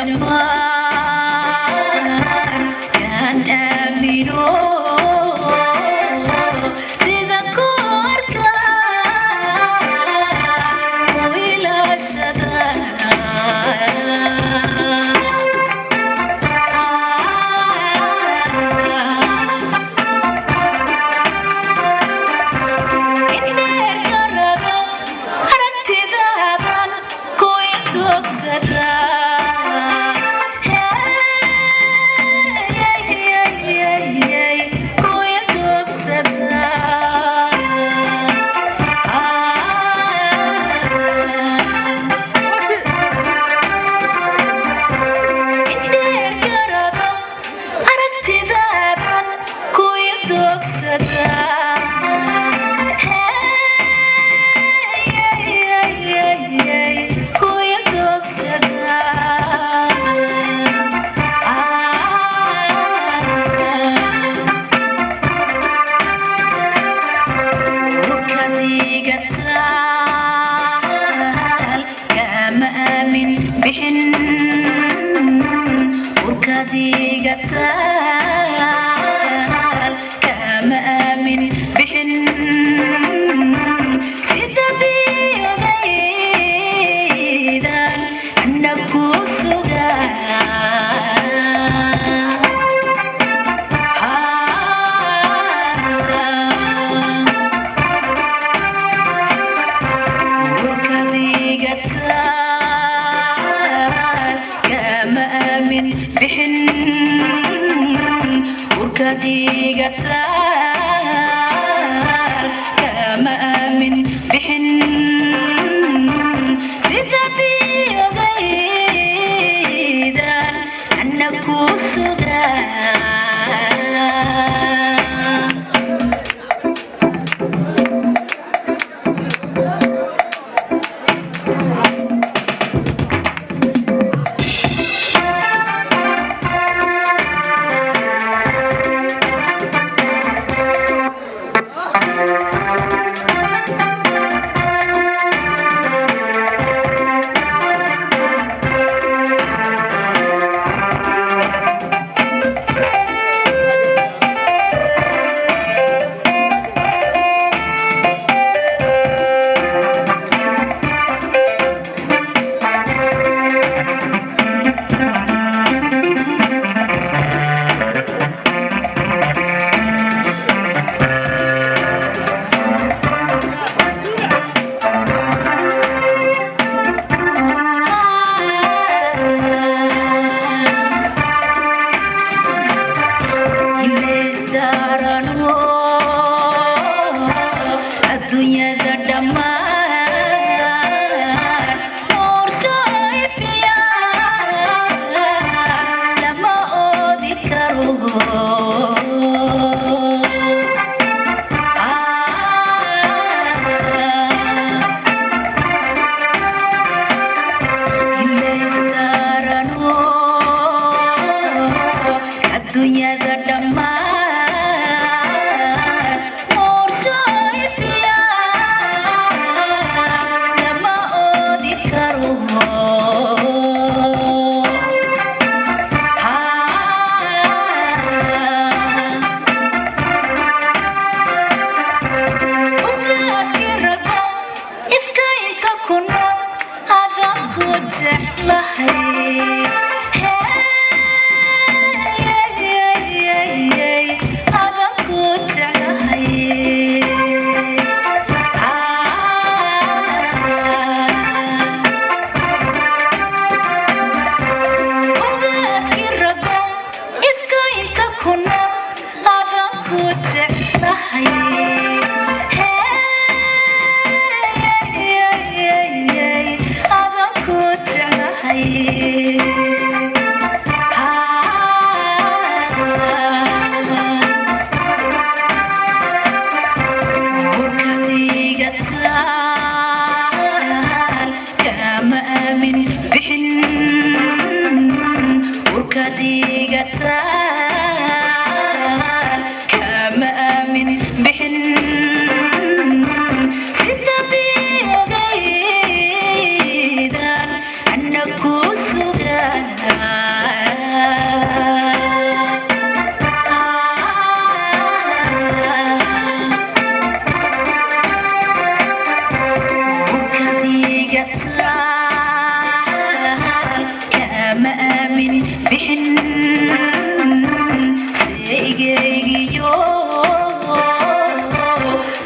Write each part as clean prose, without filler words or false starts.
Dhammaan kaan aamino sida ku arkaa ku ilaashada. Indheergarado aragtidaadan ku ildogsada. Ku ildogsada. Indheergarado aragtidaadan ku ildogsada. Ku ildogsada. Urkadiga taal kama aamin bixin. Urkadiga taal kama aamin bixin. Sidadiodaydan anna ku sugaa. Urkadiga taal kama aamin bixin. Urkadiga taal kama aamin bixin. Sidadiodaydan anna ku sugaa. Ileysdarano adduunyada dhammaan qorsho ifiya lama oodi karo. Ileysdarano adduunyada dhammaan qorsho ifiya lama oodi karo. Ugaaski rago ifka inta ku nool adaan ku jeclahay. Adaan ku jeclahay. Ugaaski rago ifka inta ku nool adaan ku jeclahay. Adaan ku jeclahay. Urkadiga taal kama aamin bixin. Urkadiga taal kama aamin bixin. Sidadii ogaydan anna ku Sugaa. Burkadiga taal kama aamin bixin seygeygiyo,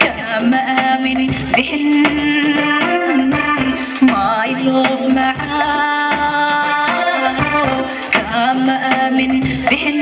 kama aamin bixin, my love macaano, kama aamin bixin.